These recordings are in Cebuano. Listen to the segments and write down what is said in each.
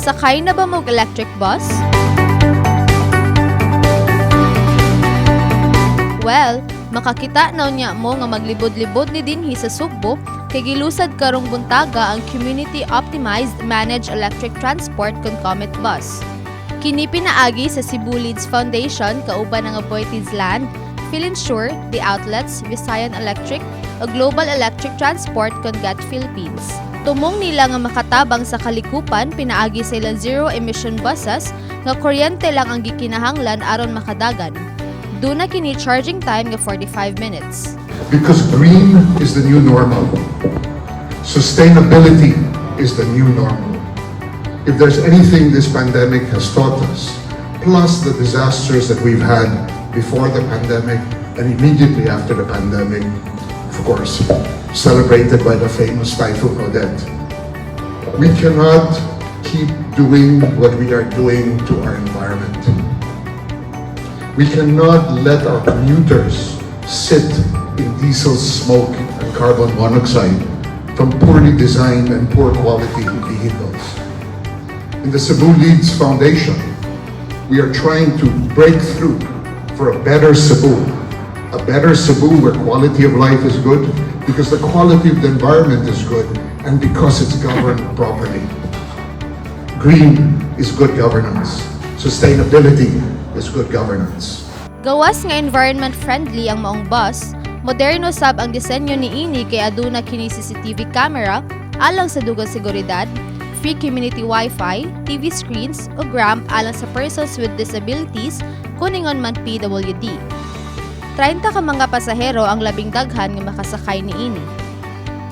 Nakasakay na ba mo og electric bus? Well, makakita na unya mo nga maglibod-libod ni dinhi sa Sugbo kay gilusad karong buntaga ang Community Optimized Managed Electric Transport kon Comet Bus. Kini pinaagi sa Cebu Leads Foundation kauban ang Aboitiz Land, Philinsure, The Outlets, Visayan Electric, ug Global Electric Transport kon GET Philippines. Tumong nila nga makatabang sa kalikupan pinaagi sa ilang zero-emission buses nga kuryente lang ang gikinahanglan aron makadagan. Duna kini charging time nga 45 minutes. Because green is the new normal. Sustainability is the new normal. If there's anything this pandemic has taught us, plus the disasters that we've had before the pandemic and immediately after the pandemic, of course, celebrated by the famous Typhoon Odette, we cannot keep doing what we are doing to our environment. We cannot let our commuters sit in diesel smoke and carbon monoxide from poorly designed and poor quality vehicles. In the Cebu Leads Foundation, we are trying to break through for a better Cebu. A better Cebu where quality of life is good, because the quality of the environment is good, and because it's governed properly. Green is good governance. Sustainability is good governance. Gawas nga environment friendly ang maong bus, moderno sab ang disenyo niini kay aduna kini CCTV camera alang sa dugang seguridad, free community wifi, TV screens ug ramp alang sa persons with disabilities kun ingon man PWD. 30 ka mga pasahero ang labing daghan nga makasakay niini.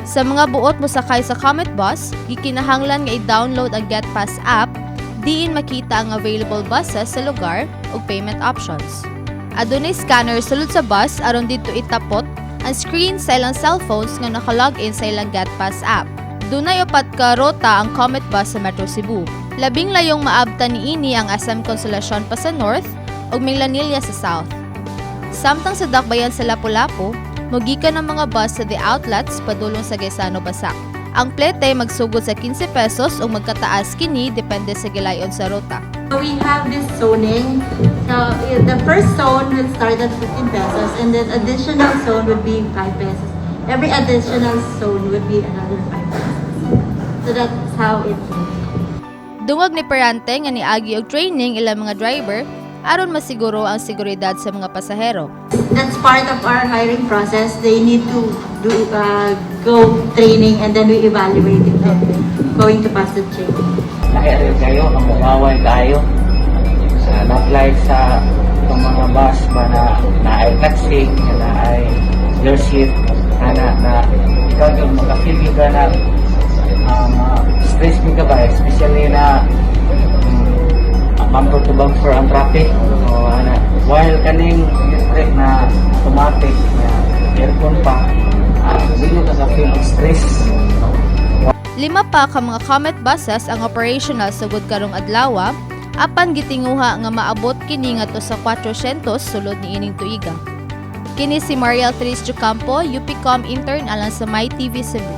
Sa mga buot mosakay sa Comet Bus, gikinahanglan nga i-download ang GetPass app diin makita ang available buses sa lugar ug payment options. Adunay scanner sulod sa bus aron didto itapot ang screen sa ilang cellphones nga naka-login sa ilang GetPass app. Dunay upat ka ruta ang Comet Bus sa Metro Cebu. Labing layong maabtan niini ang SM Consolacion pa sa north ug Minglanilla sa south. Samtang sa dakbayan sa Lapu-Lapu, mogikan ang mga bus sa The Outlets padulong sa Gaisano Basak. Ang plete magsugod sa 15 pesos ug magkataas kini depende sa gilayon sa ruta. We have this zoning. So the first zone will start at 15 pesos and then additional zone would be 5 pesos. Every additional zone would be another 5 pesos. So that's how it works. Dungag ni Perante nga niagi og training ilang mga driver aron masiguro ang seguridad sa mga pasahero. That's part of our hiring process. They need to do go training and then we evaluate if they're going to pass the training. Lahi rin kayo, ang mugaway kayo. Sa not like sa itong mga bus ba na naay taxi, nga naay your seat, na ikaw yung maka-feel gyud ka na stress gyud ka ba, especially na bumper to bumper ang traffic. O, ana, while kaning electric na automatic na aircon pa, dili ka ka-feel og stress. Lima pa ka mga Comet buses ang operational sugod karong adlaw, apan gitinguha nga maabot kini ngadto sa 400 sulod niining tuiga. Kini si Mariel Tris Campo, UPCOM intern alang sa MyTV Cebu.